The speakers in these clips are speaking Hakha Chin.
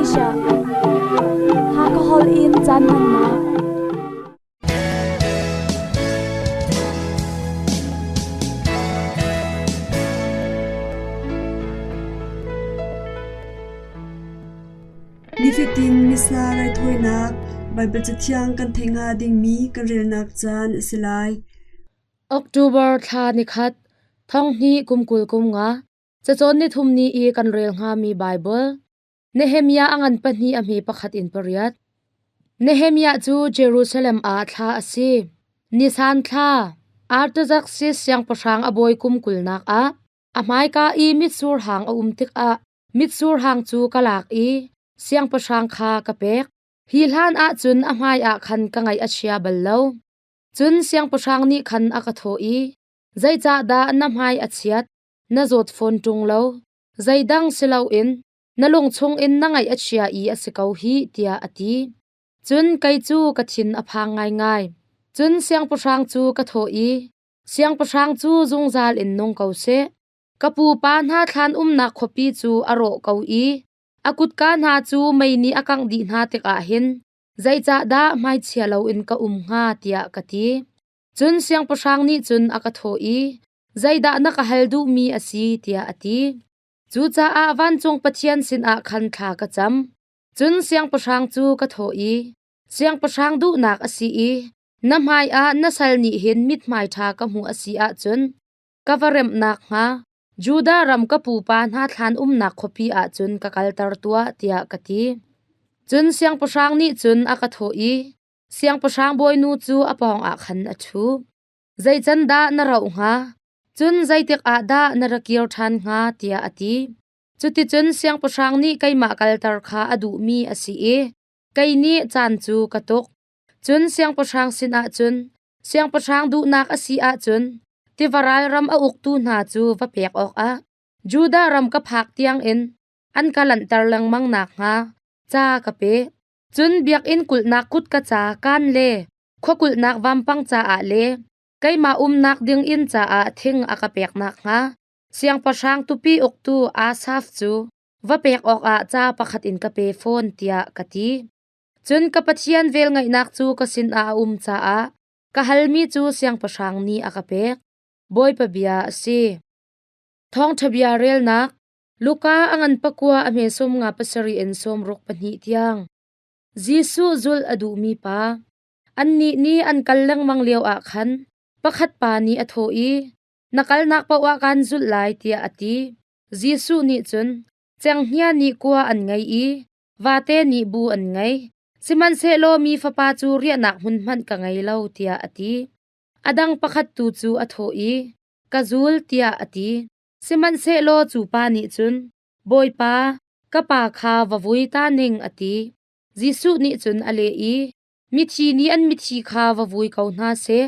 Asia. Hakha holh in caan hmannak. Nifatin Missa raithawinak Baibal Cathiang kan theih hnga dingmi kan relnak caan a si lai. October thla nikhat, thonghnih kum 20 kum nga, cacawn nithum ni i kan rel hngami Baibal, Nehemiah a ngan pahnih a hme pakhat in pariat. Nehemiah cu Jerusalem ah thla a si. Nisan thla, Artaxerxes siangpahrang a bawi kum kulnak ah, a hmaika i mitsur hang a um tikah mitsur hang cu ka lak i siangpahrang kha ka pek. Hi hlan ah cun a hmai ah khan ka ngaih a chia bal lo. Cun siangpahrang nih khan a ka thawh i, Zeicahdah na hmai a chiat, na zawt fawn ṭung lo? Zeidang si loin na lung chungin na ngaih a chia i a si ko hih, tiah a ti. Cun kei cu ka thin a phang ngaingai. Cun siangpahrang cu ka thawh i, Siangpahrang cu zungzal in nung ko seh. Ka pupa hna thlan umnak khuapi cu a rawh ko i a kutka hna cu mei nih a kangh dih hna tikah hin zeicahdah hmaichia loin ka um hnga tiah ka ti. Cun siangpahrang nih cun a ka thawh i, Zeidah na ka hal duhmi a si tiah a ti. Cucaah vancung Pathian sinah khan thla ka cam. Cun siangpahrang cu ka thawh i, Siangpahrang duhnak a si i na hmaiah na sal nih hin mithmai ṭha ka hmuh a si ahcun ka va remh nakhnga Judah ram ka pupa hna thlan umnak khuapi ah cun ka kalter tuah, tiah ka ti. Cun siangpahrang nih cun a ka thawh i, Siangpahrang bawinu cu a pawngah khan a ṭhu. Zei can dah na rauh hnga? Cun zeitik ah dah na ra kir ṭhan hnga? tiah a ti. Cuticun siangpahrang nih keimah kalter kha a duhmi a si i kei nih caan cu ka tuk. Cun siangpahrang sinah cun, siangpahrang duhnak a si ahcun, tiva ral ram a uktu hna cu va pek awkah Judah ram ka phak tiangin an ka lanhter lengmang nakhnga ca ka pe. Cun biakinn kulhnak kutka ca kaan le khua kulhnak vampang caah le keimah umnak ding inn caah thing a ka pek nakhnga siangpahrang tupi uktu Asaf cu va pek awkah ca pakhat in ka pe fawn tiah ka ti. Cun ka Pathian velngeihnak cu ka sinah a um caah ka halmi cu siangpahrang nih a ka pek. Bawipa bia a si. Thawngṭha bia relnak Luka a ngan pakua a hme sawm nga pasarih in sawm ruk pahnih tiang. Jesuh zulh a duhmi pa. Annih nih an kal lengmang lio ah khan pakhat pa nih a thawh i, Na kalnak paoh ah kaan zulh lai, tiah a ti. Jesuh nih cun, Cenghngia nih kua an ngei i vate nih bu an ngei. Sihmanhsehlaw mi fapa cu riahnak hmun hmanh ka ngei lo, tiah a ti. A dang pakhat tu cu a thawh i, Ka zul, tiah a ti. Sihmanhsehlaw cu pa nih cun, Bawipa, ka pa kha va vui ta ning, a ti. Jesuh nih cun a leh i, Mithi nih an mithi kha va vui ko hna seh.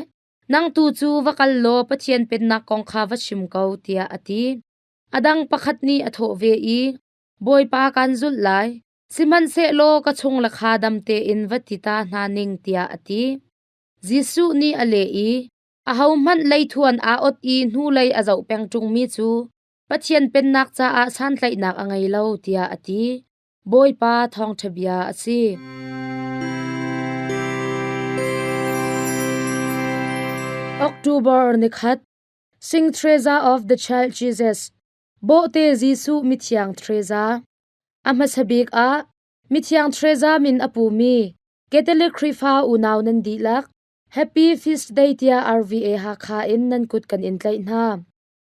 Nang tu cu va kal law Pathian Pennak kong kha va chim ko, tiah a ti. A dang pakhat nih a thawh ve i, Bawipa kan zulh lai, sihmanhsehlaw ka chung le kha dam tein va ti ta hna ning, tiah a ti. Jesuh nih a leh i, Ahohmanh leithuan aa ot i hnulei a zoh peng ṭungmi cu Pathian Pennak caah santlaihnak a ngei lo, tiah a ti. Bawipa thawngṭha bia a si. October nikhat, Sing Teresa of the Child Jesus, Bawhte Jesuh Mithiang Teresa. A hmasa bik ah, Mithiang Teresa min a pumi Catholic Khrihfa unau nan dihlak, Happy Feast Day tiah RVA Hakha in nan kut kan in tlaih hna.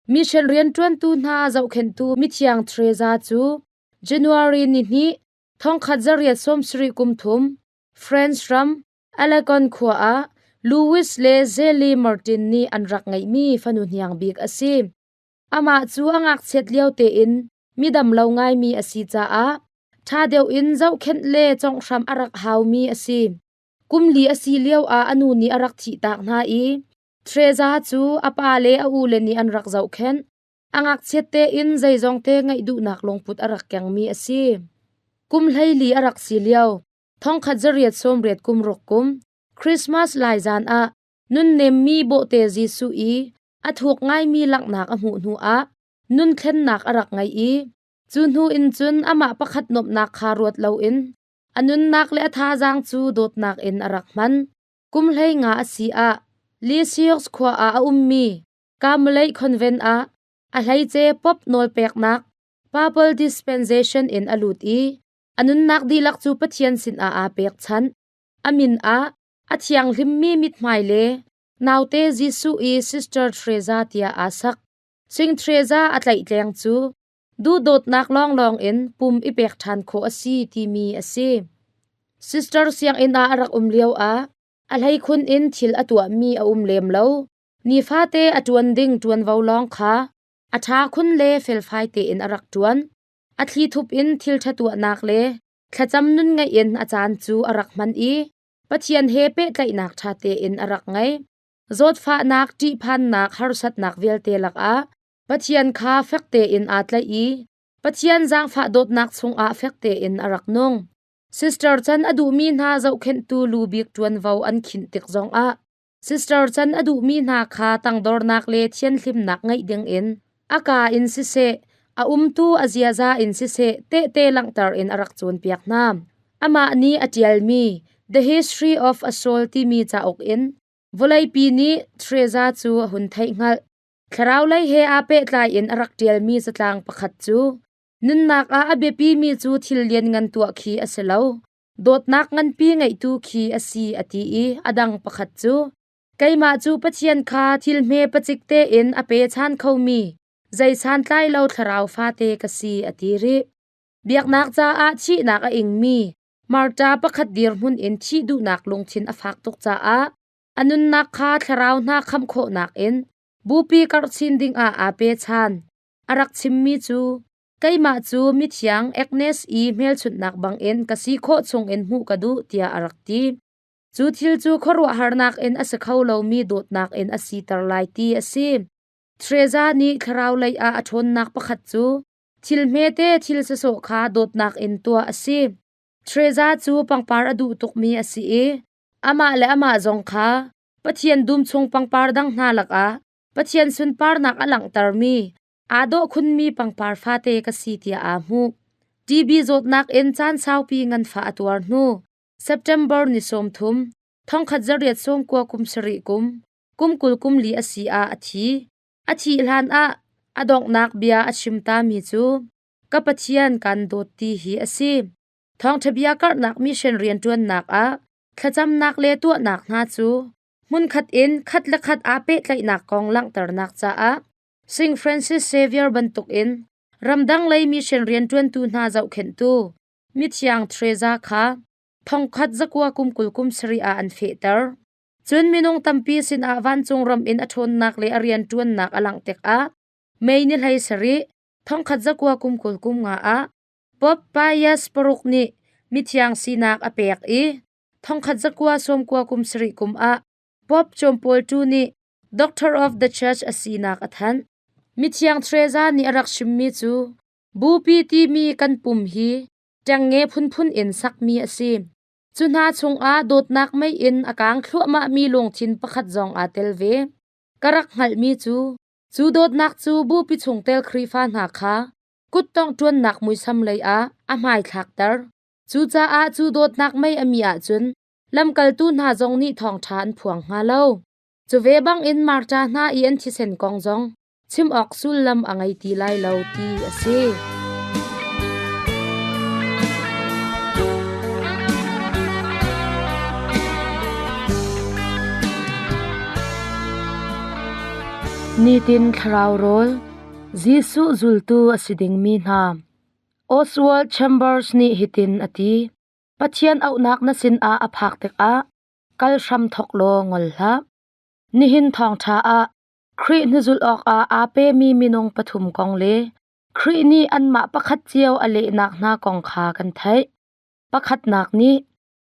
Mission rianṭuantu hna zohkhenhtu Mithiang Teresa cu January nihnih thongkhat zariat sawmsarih kum thum France ram Alagon khua ah Louis le Zelie Martin nih an rak ngeihmi fanu hniang bik a si. Amah cu a ngakchiat lio tein midam lo ngaimi a si caah ṭha deuh in zohkhenh le conghhramh a rak haumi a si. Kum li a si lioah a nu nih a rak thihtak hna i Teresa cu a pa le a ule nih an rak zohkhenh. A ngakchiat tein zeizong te ngeih duhnak lungput a rak kengmi a si. Kum 14 a rak si lio, thongkhat zariat sawmriat kum ruk kum, Christmas lai zan ah nunnemmi bawhte Jesuh i a thuk ngaimi langhnak a hmuh hnuah nun thlennak a rak ngei i Cu hnu in cun amah pakhat nuamhnak kha ruat loin a nunnak le a thazaang cu dawtnak in a rak hman. Kum 15 a si ah Lisieux khua ah a ummi Carmelite convent ah a hleice Pope nawlpeknak Papal Dispensation in a lut i a nunnak dihlak cu Pathian sinah aa pekchanh. A min ah a thianghlimmi mithmai le naute Jesuh i Sister Teresa tiah aa sak. Sing Teresa a tlaihtleng cu duhdawtnak lawnglawng in pum i pek ṭhan khawh a si timi a si. Sister sianginn ah a rak um lioah a hleikhun in thil a tuahmi a um lem lo. Nifate a ṭuan ding ṭuanvo lawng kha a ṭha khun le felfai tein a rak ṭuan. A thlithup in thil ṭha tuahnak le thlacam nun ngeih in a caan cu a rak hman i Pathian he pehtlaihnak ṭha tein a rak ngei. Zawtfahnak, ṭihphannak, harsatnak vialte lakah Pathian kha fek tein aa tlaih i Pathian zaangfah dawtnak chungah fek tein a rak nung. Sister can a duhmi hna zohkhenhtu lu bik ṭuanvo an khinh tik zongah Sister can a duhmi hna kha tangdornak le thianhlimnak ngeih dingin a kaa in siseh, a umtu a ziaza in siseh tehte langhter in a rak cawnpiak hna. Amah nih a ṭialmi The History of a Soul timi cauk in vawleipi nih Teresa cu a hun theihhngalh. Thlaraulei he aa pehtlai in a rak ṭialmi catlang pakhat cu nunnak ah a biapimi cu thil lianngan tuah khi a si lo, dawtnak nganpi ngeihtu khi a si a ti i a dang pakhat cu keimah cu Pathian kha thil hme pacik tein a pechan khomi zei santlai lo thlarau fate ka si a ti rih. Biaknak caah thihnak a ingmi Marta pakhat dirhmun in thih duhnak lungthin a fak tuk caah a nunnak kha thlarau hna khamh khawhnak in bupi karhchin dingah aa pechan. A rak chimmi cu keimah cu mithiang Agnes i hmelchunhnak bangin ka si khawh chungin hmuh ka duh tiah a rak ti. Cu thil cu khuaruahharnak in a si kho lomi dawtnak in a siter lai ti a si. Teresa nih thlarau lei ah a ṭhawnnak pakhat cu thil hmete thil sawsawh kha dawtnak in tuah a si. Teresa cu pangpar a duh tukmi a si i amah le amah zong kha Pathian dum chung pangpar dang hna lakah Pathian sunparnak a langhtermi aa dawh khunmi pangpar fate ka si tiah aa hmuh. TB zawtnak in caan saupi nganfah a tuar hnu September ni 30, 1890 kum sarih kum, kum 20 kum li a si ah a thi. A thih hlan ah a donghnak bia a chim tami cu ka Pathian kan dawt ti hi a si. Thawngṭha bia karhnak mission rianṭuannak ah thlacamnak le tuahnak hna cu hmunkhat in khat le khat aa pehtlaihnak kong langhternak caah St. Francis Xavier bantukin ramdang lei mission rianṭuantu hna zohkhenhtu mithiang Teresa kha thongkhat zakua kum 20 kum sarih ah an fehter. Cun minung tampi sinah vancung ram in a ṭhawnnak le a rianṭuannak a langh tikah May ni 17, thongkhat zakua kum 20 kum nga ah Pope Pius paruk nih mithiang sinak a pek i thongkhat zakua sawmkua kum sarih kum ah Pope John Paul II nih Doctor of the Church a sinak a thanh. Mithiang Teresa nih a rak chimmi cu Bupi timi kan pum hi ṭengnge phunphun in sakmi a si. Cu hna chungah dawtnak mei in a kang thluahmahmi lungthin pakhat zong aa tel ve. Ka rak hngalhmi cu, cu dawtnak cu bupi chungtel Khrihfa hna kha kuttongh ṭuannak muisam lei ah a hmaithlakter. Cucaah cu dawtnak mei a mi ahcun lamkaltu hna zong nih thawngṭha an phuang hnga lo. Cu ve bangin Marta hna i an thisen kong zong chim awk sullam a ngei ti lai lo ti a si. Nitin thlarau rawl Jesuh zultu a si dingmi hna Oswald Chambers nih hitin a ti Pathian auhnak na sinah a phak tikah kal hram thawk law ngol hlah. Nihin thawngṭha ah Khrih hnuzulh awkah aa pemi minung pathum kong le Khrih nih anmah pakhat cio a lehnak hna kong kha kan theih. Pakhatnak nih,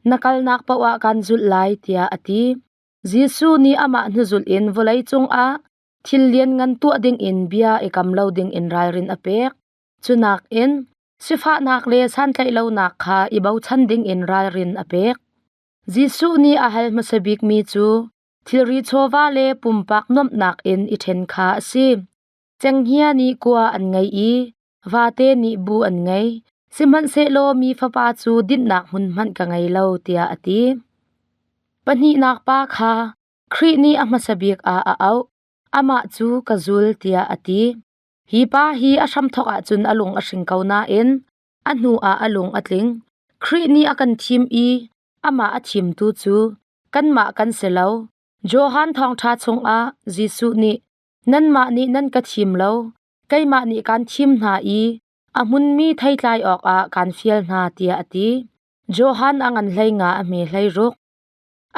na kalnak paoh ah kaan zulh lai tiah a ti. Jesuh nih amah hnuzulh in vawleicung ah thil lianngan tuah dingin bia i kam lo dingin ralrin a pek. Cu nakin sifahnak le santlaihlonak kha i bochan dingin ralrin a pek. Jesuh nih a hal hmasa bikmi cu thilri chawva le pumpak nuamhnak in i ṭhen kha a si. Cenghngia nih kua an ngei i Vate nih bu an ngei, sihmanhsehlaw mi Fapa cu dinhnak hmun hmanh ka ngei lo, tiah a ti. Pahnihnak pa kha Khrih nih a hmasa bik ah a auh. Amah cu ka zul tiah a ti. Hi pa hi a hramthawk ahcun a lung a hring ko nain a hnu ah a lung a tling. Khrih nih a kan thim i amah a thimtu cu kanmah kan si lo. Johan Thawngṭha chungah Jesuh nih nanmah nih nan ka thim lo, keimah nih kaan thim hna i a hmunmi theitlai awkah kaan fial hna tiah a ti. Johan a ngan 15 a hme 16.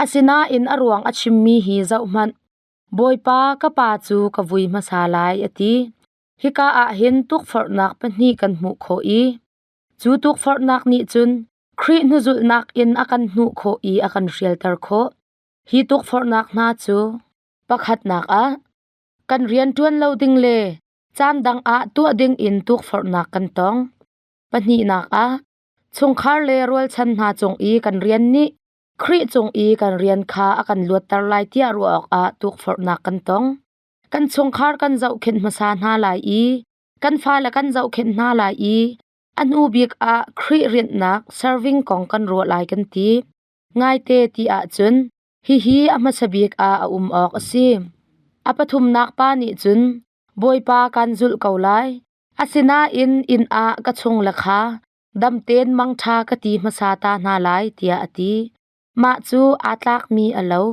Asinain a ruang a chimmi hi zohhmanh. Bawipa ka pa cu ka vui hmasa lai a ti. Hika ah hin tukforhnak pahnih kan hmuh khawh i cu tukforhnak nih cun Khrih hnuzulhnak in a kan hnuh khawh i a kan hrialter khawh. Hi tukforhnak hna cu pakhatnak ah kan rian ṭuan lo ding le caan dang ah tuah ding in tukforhnak kan tong. Pahnihnak ah chungkhar le rualchan hna cung i kan rian nih Khrih cung i kan rian kha a kan luatter lai tiah ruah awkah tukforhnak kan tong. Kan chungkhar kan zohkhenh hmasa hna lai i kan fale kan zohkhenh hna lai i a hnu bik ah Khrih rianhnak serving kong kan ruah lai kan ti. Ngaite ti ahcun hihi a hmasa bik ah a um awk a si. A pathumnak pa nih cun Bawipa kan zulh ko lai. Asinain inn ah ka chung le kha damten mangṭha ka ti hmasa ta hna lai tiah a ti. Mah cu aa tlakmi a lo.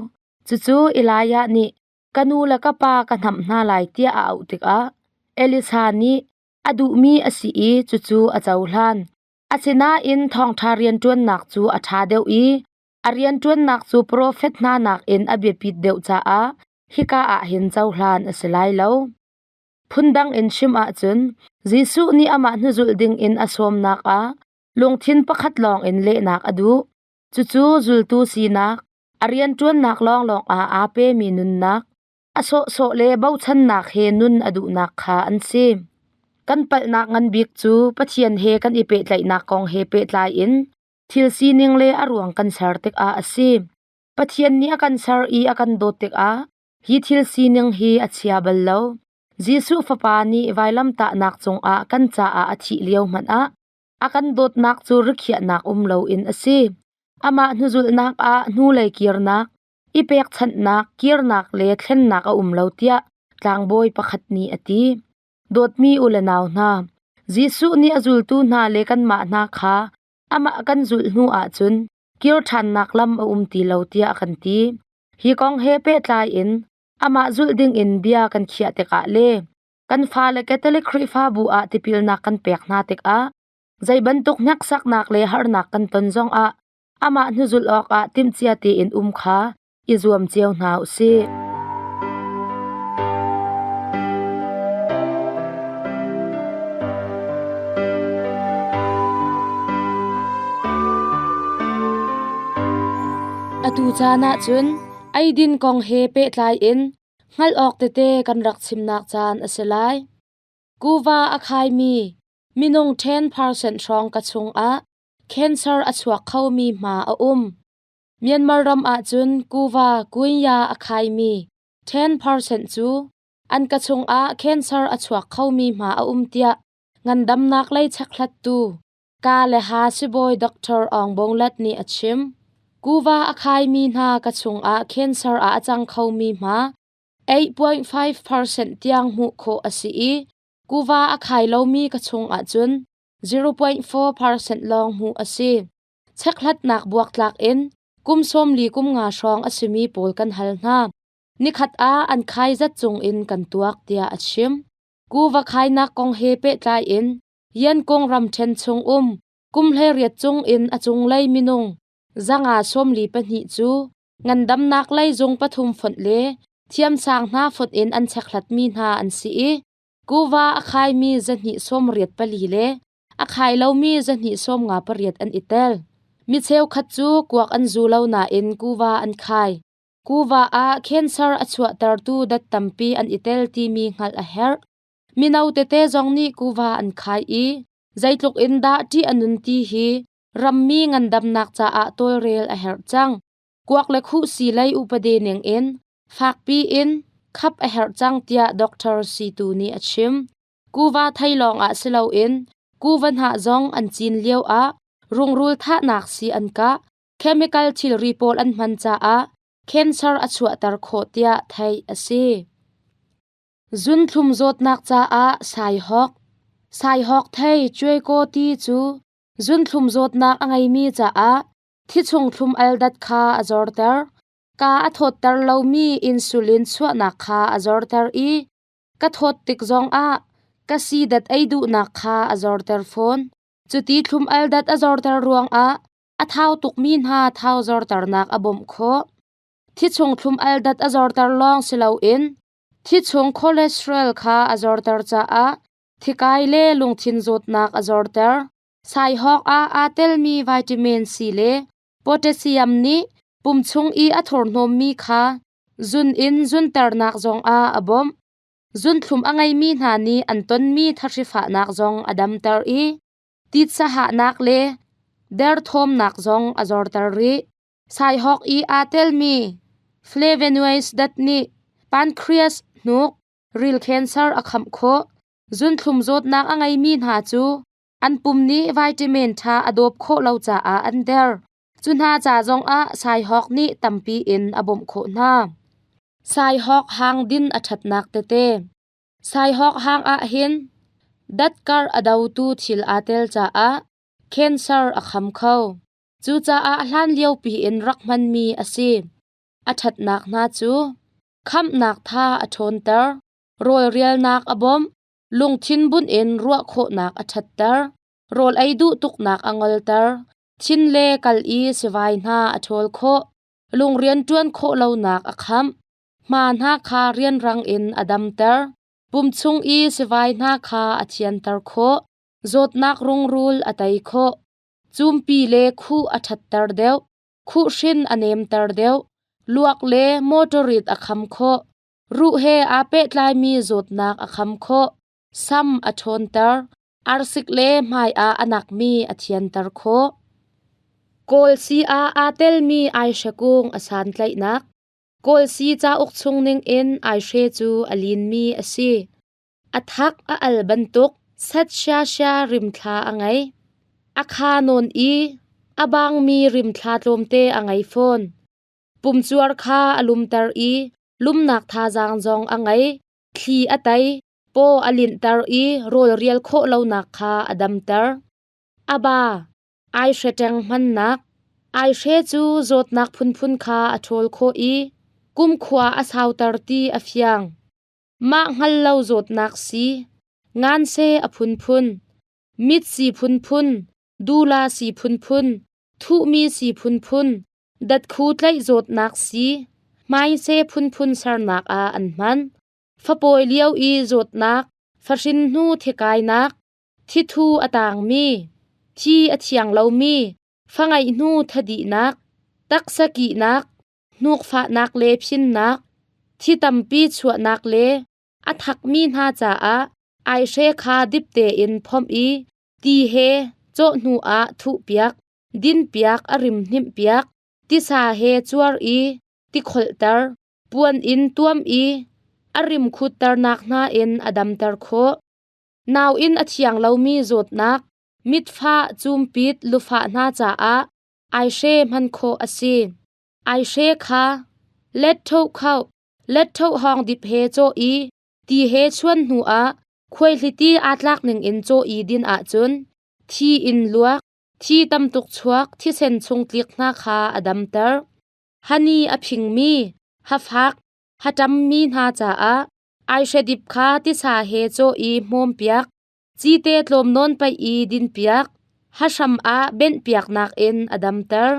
Cucu Elijah nih ka nu le ka pa ka hnamh hna lai tiah a auh tikah Elisha nih a duhmi a si i cucu a cohlan. Asinain thawngṭha rianṭuannak cu a ṭha deuh i a rianṭuannak cu profet hna nakin a biapit deuh caah hika ah hin cohlan a si lai lo. Phundang in chim ahcun Jesuh nih amah hnuzulh dingin a sawmnak ah lungthin pakhat lawngin lehnak a duh. Cucu zultu sinak, a rianṭuannak lawnglawng ah aa pemi nunnak, a sawhsawh le bochannak he nun a duhnak kha an si. Kan palhnak ngan bik cu Pathian he kan i pehtlaihnak kong he pehtlai in thil sining le a ruang kan ser tikah a si. Pathian nih a kan ser i a kan dawt tikah hi thil sining hi a chia bal lo. Jesuh Fapa nih vailamtahnak cungah kan caah a thih lio hmanh ah a kan dawtnak cu rikhiahnak um loin a si. Amah hnuzulhnak ah hnulei kirnak, i pekchanhnak, kirnak le thlennak a um lo tiah tlangbawi pakhat nih a ti. Dawtmi u le nau hna, Jesuh nih a zultu hna le kanmah hna kha amah kan zulh hnu ahcun kir ṭhannak lam a um ti lo tiah a kan ti. Hi kong he pehtlai in amah zulh dingin bia kan khiah tikah le kan fale Catholic Khrihfabu ah tipilnak kan pek hna tikah zei bantuk hneksaknak le harnak kan ton zongah amah hnuzulh awkah timhcia tein um kha i zuam cio hna u sih. Atu caan ah cun eidin kong he pehtlai in hngalh awk tete kan rak chimnak caan a si lai. Kuva a khaimi minung 10% hrawng ka chungah cancer a chuak khomi hma a um. Myanmar ram ahcun kuva kunya a khaimi 10% cu an ka chungah cancer a chuak khomi hma a um tiah ngandamnak lei chekhlattu ka le ha sibawi Dr. Aung Bong Lat nih a chim. Kuva a khaimi hna ka chungah cancer ah a cang khomi hma 8.5% tiang hmuh khawh a si i kuva a khai lomi ka chungah cun 0.4% lawng hmuh a si. Chekhlatnak buaktlak in kum 40 kum nga hrawng a simi pawl kan hal hna. Nikhat ah an khai zat cung in kan tuak tiah a chim. Kuva khainak kong he pehtlai in Yankung ramṭhen chung um kum 18 cung in a cunglei minung 142 cu ngandamnak lei zung pathum fonh le thiamsang hna fonh in an chekhlatmi hna an si i kuva a khaimi 284 le a khai lomi 258 an i tel. Mi cheukhat cu kuak an zu lo nain kuva an khai. Kuva ah cancer a chuahtertu dat tampi an i tel timi hngalh a herh. Mino tete zong nih kuva an khai i zeitluk in dah ṭih a nun ti hi rammi ngandamnak caah tawlrel a herh cang. Kuak le khuhsi lei upade ningin fakpi in khap a herh cang tiah Dr. Situ nih a chim. Kuva thei lawng ah si loin kuva hnah zong an cin lio ah rungrul thahnak sii an kah, chemical thilri pawl an hman caah cancer a chuahter khawh tiah theih a si. Zunthlum zawtnak caah saihawk. Saihawk thei cuaikaw ti cu zunthlum zawtnak a ngeimi caah thichung thlum al dat kha a zorter. Ka a thawtter lomi insulin chuahnak kha a zorter i ka thawt tik zongah ka si dat ei duhnak kha a zorter fawn. Cuti thlum al dat a zorter ruangah a thau tukmi hna thau zorternak a bawmh khawh. Thichung thlum al dat a zorter lawng si loin thichung cholesterol kha a zorter caah thikai le lungthin zawtnak a zorter. Saihawk ah aa telmi vitamin C le potassium nih pum chung i a thurhnawmmi kha zun in zunternak zongah a bawmh. Zunthlum a ngeimi hna nih an tonmi thahri-fahnak zong a damter i titsahahnak le derthawmnak zong a zorter rih. Saihawk i aa telmi flavonoids dat nih pancreas hnuk ril cancer a khamh khawh. Zunthlum zawtnak a ngeimi hna cu an pum nih vitamin ṭha a dawp khawh lo caah an der. Cu hna ca zongah saihawk nih tampi in a bawmh khawh hna. Saihawk hang din a ṭhatnak tete. Saihawk hang ah hin datkar a dotu thil aa tel caah cancer a kham kho. Cucaah hlanlio piin rak hmanmi a si. A ṭhatnak hna cu khamhnak tha a ṭhawnter, rawlrialnak a bawmh, lungthin bunh in ruah khawhnak a ṭhatter, rawl ei duh tuknak a ngolter, thin le kal i sivai hna a ṭhawl khawh, lungrian ṭuan khawh lonak a khamh, hma hna kha rianrang in a damter, pum chung i sivai hna kha a thianter khawh, zawtnak rungrul a tei khawh, cumpi le khuh a ṭhatter deuh, khuhhrin a nemter deuh, luak le mawṭawrit a kham khawh, ruh he aa pehtlaimi zawtnak a kham khawh, sam a ṭhawnter, arsik le hmaiah a nakmi a thianter khawh. Kawl sii ah aa telmi aihre kung a santlaihnak. Kawl sii cauk chung ningin aihre cu a linmi a si. A thak a al bantuk set siasia rimthla a ngei. A kha nawn i a bangmi rimthla tlawmte a ngei fawn. Pumcuar kha a lumter i lumnak thazaang zong a ngei. Thli a tei, paw a linhter i rawl rial khawh lonak kha a damter. A ba, aihre ṭeng hmannak. Aihre cu zawtnak phunphun kha a ṭhawl khawh i kumkhua a sauter ti a fiang. Mah hngal lo zawtnak si, nganse a phunphun, mit si phunphun, dula si phunphun, thuhmi si phunphun, datkhu tlaih zawtnak si, hmaise phunphun sernak ah an hman. Fapawi lio i zawtnak, fahrin hnu thikainak, thithu a tangmi, thi a thiang lomi, fangeih hnu thadihnak, taksa kihnak, hnukfahnak le phinnak, thi tampi chuahnak le a thakmi hna caah aihre kha dip tein phomh i ti he cawh hnu ah thuhpiak, dinpiak, a rim hnimhpiak, tisa he cuar i ti kholhter, puan in tuam i a rim khutternak hna in a damter khawh. Nau in a thiang lomi zawtnak, mitfah, cumpit, lufah hna caah aihre hman khawh a si. Aihre kha letṭhoh khoh, letṭhoh hawng dip he cawh i ti he chuan hnu ah khuaihliti aa tlak ning in cawh i din ahcun thi in luak, thi tam tuk chuak, thisen chung tlik hna kha a damter. Hani a phingmi, hafak, haṭammi hna caah aihre dip kha tisa he cawh i hmawmpiak, cite tlawm nawn paih i dinpiak, hahram ah benhpiaknak in a damter.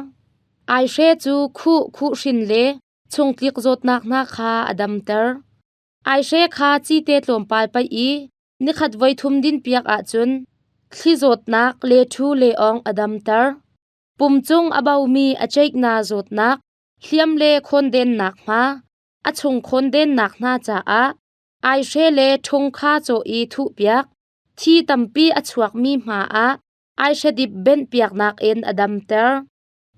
Aihre cu khuh, khuhhrin le chungtlik zawtnak hna kha a damter. Aihre kha cite tlawmpal paih i nikhat voithum dinpiak ahcun thli zawtnak le ṭhu le awng a damter. Pum cung a bomi a ceikna zawtnak, hliam le khawndennak hma, a chung khawndennak hna caah aihre le ṭhung kha cawh i thuhpiak, thi tampi a chuakmi hma ah aihre dip benhpiaknak in a damter.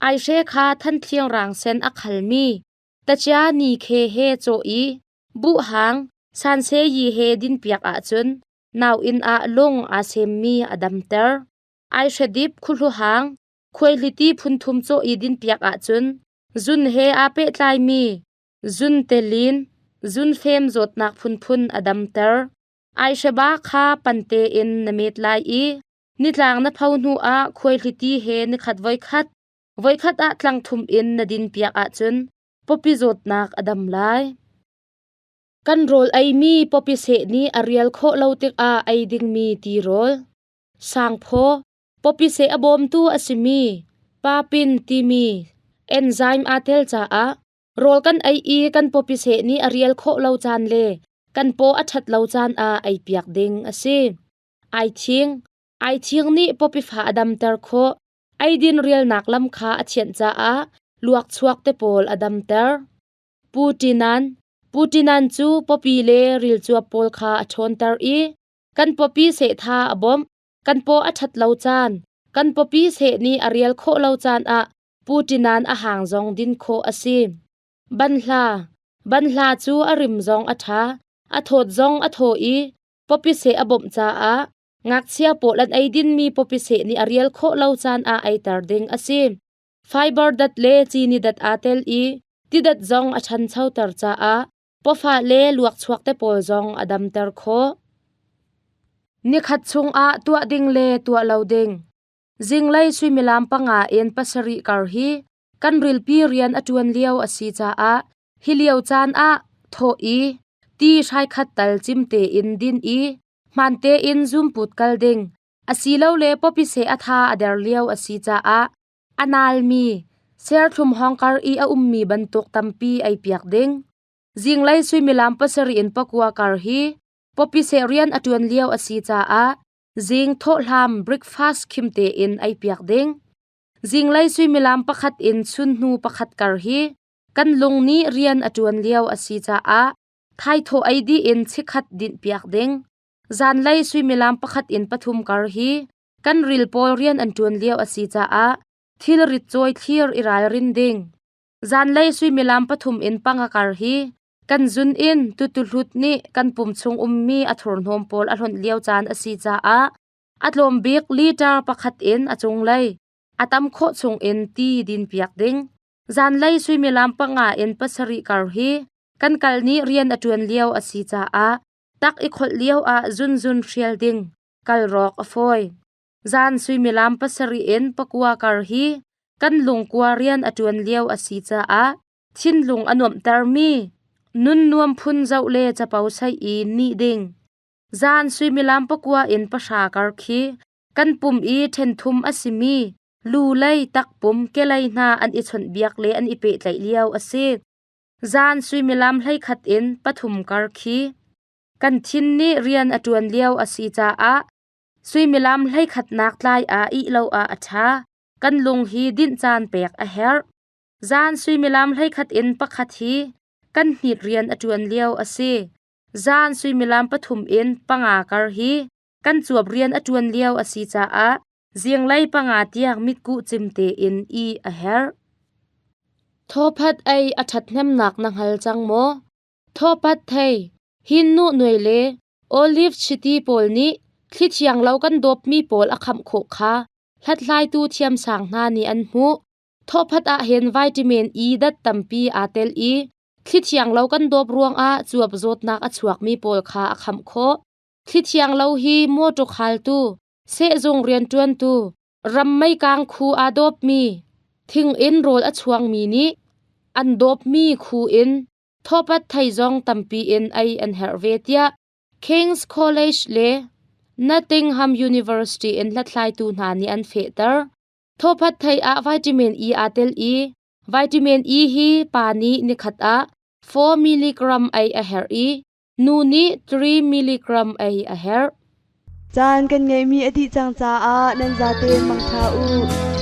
Aihre kha thanthling rang sen a khalmi tachia ni khe he cawh i buhhang sanseyi he dinpiak ahcun Nauinn ah lung aa semmi a damter. Aihredip khuhluhang, khuaihliti phunthum cawh i dinpiak ahcun zun he aa pehtlaimi zuntelin, zunfem zawtnak phunphun a damter. Aihreba kha pan tein na met lai i nitlang na pho hnu ah khuaihliti he nikhat voikhat, voikhat ah tlang thum in na dinpiak ahcun pawpi zawtnak a dam lai. Kan rawl eimi pawpi seh nih a rial khawh lo tikah ei dingmi tirawl. Sangphaw, pawpi seh a bawmtu a simi papin timi enzyme aa tel caah rawl kan ei i kan pawpi seh nih a rial khawh lo caan le kan paw a ṭhat lo caan ah eipiak ding a si. Aithing, aithing nih pawpi fa a damter khawh. Eidin rialnak lam kha a thianh caah luakchuak te pawl a damter. Putinan, Putinan cu pawpi le rilcuap pawl kha a ṭhawnter i kan pawpi sehtha a bawmh. Kan paw a ṭhat lo caan, kan pawpi seh nih a rial khawh lo caan ah Putinan a hang zong din khawh a si. Banhla, banhla cu a rim zong a ṭha, a thawt zong a thaw i pawpi seh a bawmh caah ngakchia pawl an ei dinmi pawpi seh nih a rial khawh lo caan ah eiter ding a si. Fiber dat le cini dat aa tel i tidat zong a ṭhanchoter caah pawfah le luakchuak te pawl zong a damter khawh. Nikhat chungah tuah ding le tuah lo ding. Zinglei suimilam 5 in 7 kar hi kan rilpi rian a ṭuan lio a si caah hi lio caan ah thawh i ti hrai khat tal cim tein din i hmaan tein zumput kal ding asilole pawpi seh a tha a der lio a si caah a nalmi serthlum hawngkar i a ummi bantuk tampi ei piak ding. Zinglei suimilam 7 in 9 kar hi pawpi seh rian a ṭuan lio a si caah zing thawhhlam breakfast khim tein ei piak ding. Zinglei suimilam 1 in chunhnu 1 kar hi kan lung nih rian a ṭuan lio a si caah thaithawh ei dih in chikkhat dinh piak ding. Zanlei suimilam 1 in 3 kar hi kan ril pawl rian an ṭuan lio a si caah thilrit cawi thlir i ralrin ding. Zanlei suimilam 3 in 5 kar hi kan zun in tutuhlut nih kan pum chung ummi a thurhnawm pawl a hlonh lio caan a si caah a tlawm bik liter 1 in a cunglei a tam khawh chung in ti din piak ding. Zanlei suimilam 5 in 7 kar hi kan kal nih rian a ṭuan lio a si caah tak i kholh lio ah zunzun hrial ding kal rawk a fawi. Zan suimilam 7 in 9 kar hi kan lungkua rian a ṭuan lio a si caah thinlung a nuamhtermi nun nuam phun zoh le capo saih i nih ding. Zan suimilam 9 in 10 kar khi kan pum i ṭhenthum a simi lu lei, takpum, kelei hna an i chawnhbiak le an i pehtlaih lio a si. Zan suimilam 11 in 3 kar khi kan thin nih rian a ṭuan lio a si caah suimilam 11nak tlai ah ih lo ah a ṭha. Kan lung hi dinh caan pek a herh. Zan suimilam 11 in 1 hi kan hnit rian a ṭuan lio a si. Zan suimilam 3 in 5 kar hi kan cuap rian a ṭuan lio a si caah zinglei 5 tiang mitkuh cim tein ih a herh. Thawphat ei a ṭhathnemnak na hngal cang maw? Thawpat thei, hin nuhnuai le olive chiti pawl nih thli thiang lo kan dawpmi pawl a khamh khawh kha hlathlaitu thiamsang hna nih an hmuh. Thawphat ah hin vitamin E dat tampi aa tel i thli thiang lo kan dawp ruangah cuap zawtnak a chuakmi pawl kha a khamh khawh. Thli thiang lo hi mawṭaw khaltu, sehzung rianṭuantu, ram meikang khu aa dawpmi, thing in rawl a chuangmi nih an dawpmi khu in thawpat thei zong tampi in ei an herh ve tiah King's College le Nottingham University in hlathlaitu hna nih an fehter. Thawpat thei ah vitamin E aa tel i vitamin E hi pa nih nikhat ah 4 milligram ei a herh i nu nih 3 milligram ei a herh. Caan kan ngeihmi a dih cang caah nan zatein mangṭha u.